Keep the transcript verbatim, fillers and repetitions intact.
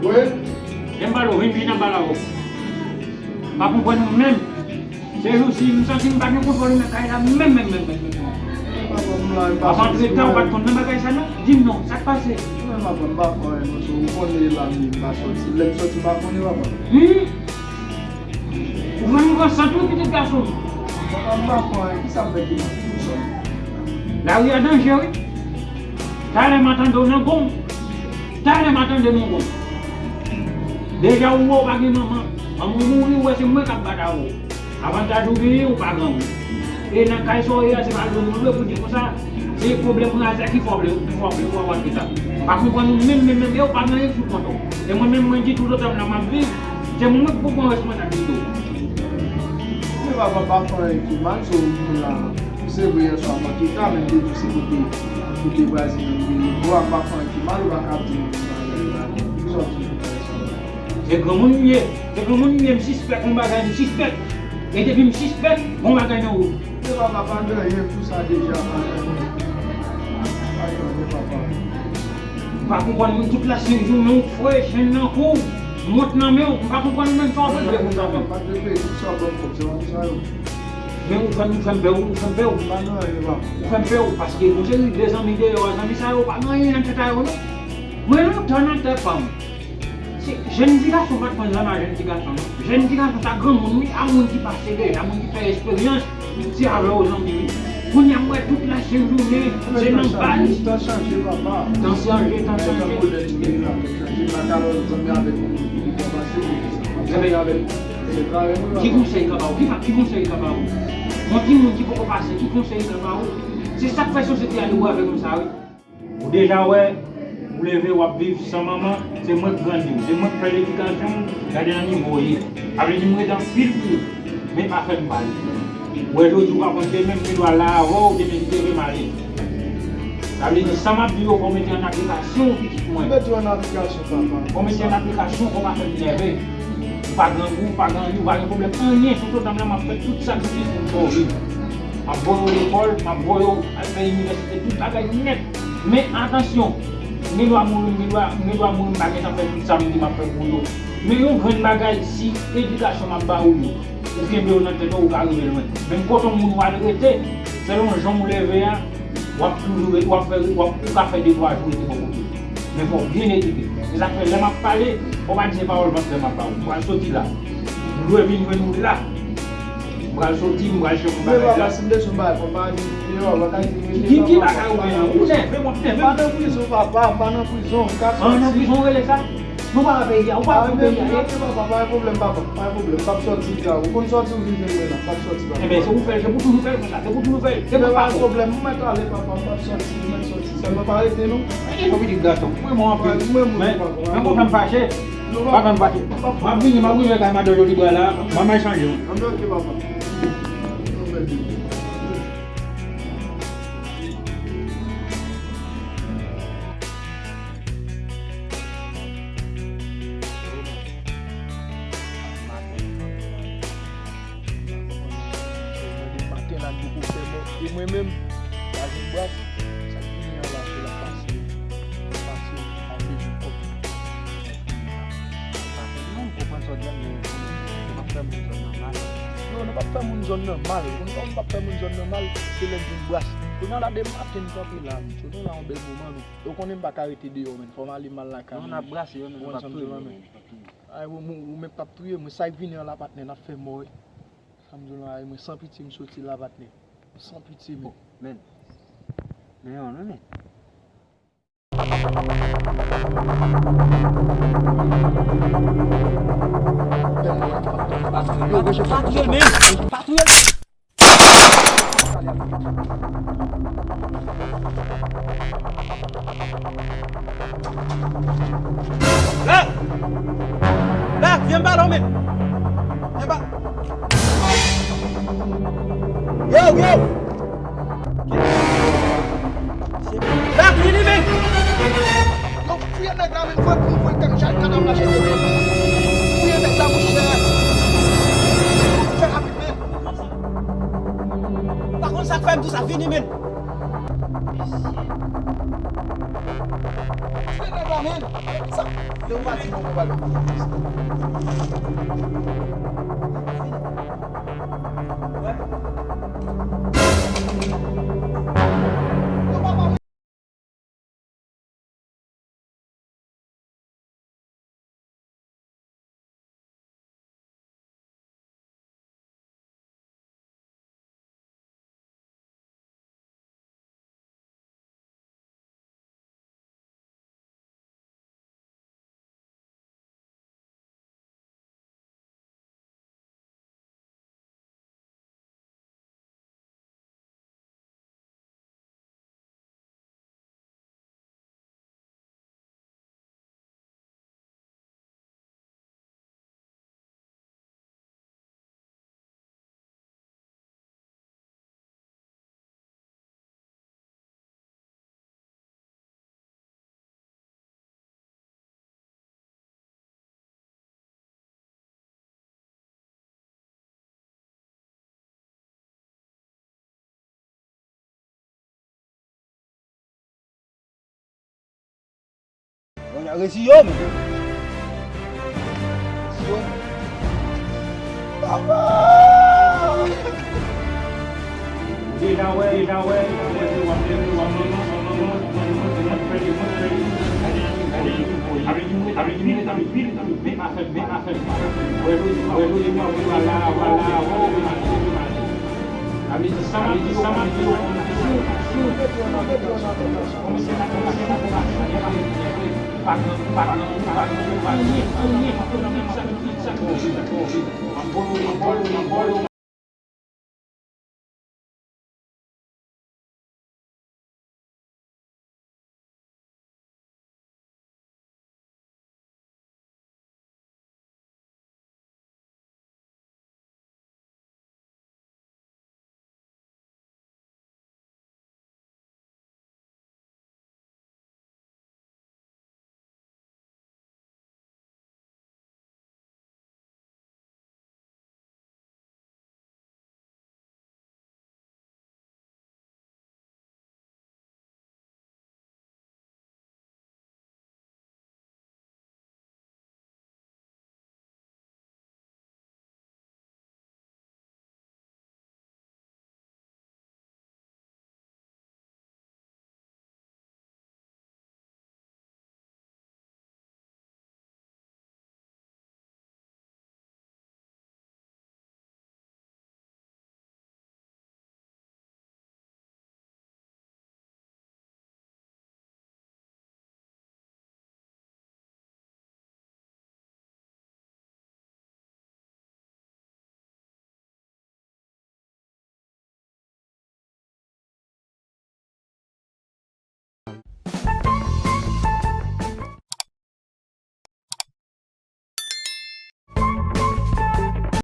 Wi. Lè m pale w, vin, vin anba la, w. M pa konprann ou menm. Se jou si m santi m pa gen kontwòl nan kay la, menm, menm, menm, menm, menm. Papa, m la, m pa soti, antre tan, ou pa t konn nan bagay sa, non? Di m non, sa k pase? Mwen, papa, m pa fè anyen, non, se ou konnen la, m pa soti. Lè m soti, m pa konnen, papa. Hmm? Ou vin pran sant wi, pitit gason m. Papa, m pa fè anyen, kisa m fè ki mal? Lari a danje, wi. Talè m a tande w nan gonm. Talè m a tande w nan gonm. Deja ou wè w pa gen manman. Manman w mouri, ou wè se mwen k ap bat avè w. Avantaj ou genyen, ou pa granmoun. E nan kay sa w ye a, se pa lwen nou lwe pou di konsa. Se pwoblèm razè ki fè w vle, ki fè w vle, pou w ap pita. M pa konprann ou menm, menm, menm, e w pa gen anyen sou kont ou. E mwen menm, mwen di toutotan m la m ap viv, se mwen ki pou pran responsablite w. Men papa, m pa fè anyen ki mal, se ou menm la. Se vre, yè swa m manke ta, men m te di w se kote, kote vwazen an m te leve, m pa fè anyen ki mal, ou pa ka ap di m bagay la. Kisa w di m pou fè sa? Se granmoun m ye, se granmoun m ye, m sispèk yon bagay, m sispèk. E depi m sispèk, gon bagay nan wout. Se pa, pa, pa gen anyen pou sa deja, pa gen anyen. Pa gen anyen, papa. M pa konprann, mwen, tout la senk jounen ou fre, chenn nan kou w, mont nan men w, m pa konprann ou menm sa w ap regle konsa menm. Pa t reflechi, sa w ban m kòb, se pa pou sa yo. Men ou fè m, ou fè m pè, ou fè m pè, ou. Pa gen anyen, papa. Ou fè m pè, ou, paske gon seri de zanmi deyò a, zanmi sa yo pa gen anyen nan tèt a yo, non. Mwen lontan nan tèt pa m. Se jèn ti gason pa t konn zanmi a jèn ti gason, non. Jèn ti gason sa granmoun wi, a moun ki pase deja, moun ki fè esperyans, se avè yo zanmi wi. Kounye a m wè tout la senk jounen, se nan bal. Tan chanje, papa. Tan chanje, tan chanje. Tan modèn nou ye la, tan chanje. Pa ka wè zanmi avèk yon moun ki pi fò pase w. Zanmi avèk, se travay nou la. Ki konsèy ka ba w? Ki pa, ki konsèy ka ba w? Yon timoun ki poko pase, ki konsèy ka ba w? Se sa k fè sosyete a debout avèk nou sa wi. Ou deja wè, ou leve, w ap viv san manman, se mwen k grandi w, se mwen k fè ledikasyon w, gade nan nivo w ye. Sa vle di m ret anpil pou ou, men pa fè m pale. Ou wè jodi ou pa konn demen, m gen dwa la avè w, demen li leve m ale. Sa vle di sa m ap di yo, fò w mete an aplikasyon, pitit mwen. Mete an aplikasyon, papa. Fò w mete an aplikasyon, fò w pa fè m nève. Ou pa grangou, ou pa grangou, ou pa gen pwoblèm anyen, sou totan m la, m ap fè tout sakrifis pou m sove. M ap voye w lekòl, m ap voye w al fè inivèsite, tout bagay nèt. Men atansyon, m gen dwa mouri, m gen dwa, m gen dwa mouri, m pa gentan fè tout sa m di m ap fè pou yo. Men yon grenn bagay, si edikasyon m ap ba ou yo, ou kenbe yo nan tèt ou, ou ka rive lwen. Menm kote yon moun ou al rete, selon jan w leve a, w ap toujou rete, w ap fè, w ap, ou ka fè de twa jou rete bò kote. Men fò w byen edike. Se sa k fè lè m ap pale, fò w pa di se pawòl vant lè m ap ba ou. M pral soti la. M dwe vin jwenn ou la. M pral soti, m pral chèche yon bagay la. Men papa, si m te sou bagay, fò pa di deyò, pa ka di rete. Ki, ki bagay ou gen an? Ou nève, w ap nève. M pa nan prizon, papa, m pa nan prizon. M ka soti. An, nan prizon, ou rele sa? Nou pa nan peyi a, ou pa konn peyi a ye. Ok, papa, pa gen pwoblèm, papa, pa gen pwoblèm. M p ap sòti la. Ou konn sòti, ou vin jwenn mwen la. M p ap sòti, papa. Enben, se ou fè l, se pou toujou fè l konsa, se pou toujou fè l. Se pa pwoblèm, ou mèt ale, papa, m p ap sòti, ou mèt sòti. Sèlman pa rete non. Yon pitit gason. Mwen, mwen, anpil. Mwen, mwen, men, papa, men kontan m fache. Pa konn fache. M ap vini, m ap rive kay madan Jolibra la. Manman chanje, wi. Anben, ok, papa. Maten la, m poko fè mò. E mwen menm, pa jwenn bras, sa k vini an la, se l ap pase, l ap pase, ap bezwen kòb. Maten, non, m konprann sa w di a, men nou p ap fè moun zòn nan mal. Non, nou p ap fè moun zòn nan mal. Ou konn kòman m p ap fè moun zòn nan mal? Se lè m jwenn bras. Kounye a la, demen maten, m kanpe la, m sot la yon bèl moman, nou. Ou konnen m pa ka rete deyò, menn. Fò m ale m al lakay mwen. Non, n ap brase yo, men nou p ap touye yo, menn. Ay, ou, ou, ou menm p ap touye mwen. Sa k vini an la, patnè, n ap fè mò, wi. Sa m di w la, ay, mwen san pitye m soti la, patnè. San pitye, menn. Bon, menn. Men yon, non, menn. Pa touye l, menn. Pa touye l. Black! Black, vyen m pale w, men. Vyen pa. Yo, yo! Black, vini, men. Yo, fouye nèg la, men, fouye pou nou voye kadav la chèche. Fouye nèg la, monchè. Fè rapid, men. Pa konn sa k fè m di w sa, vini, men. Fouye nèg la, Sa, lè w pa di non, ou pa lè w pa di non. Bon, resi yo, men. Resi yo, men. Papa! Deja wè, deja wè, deja wè, deja wè,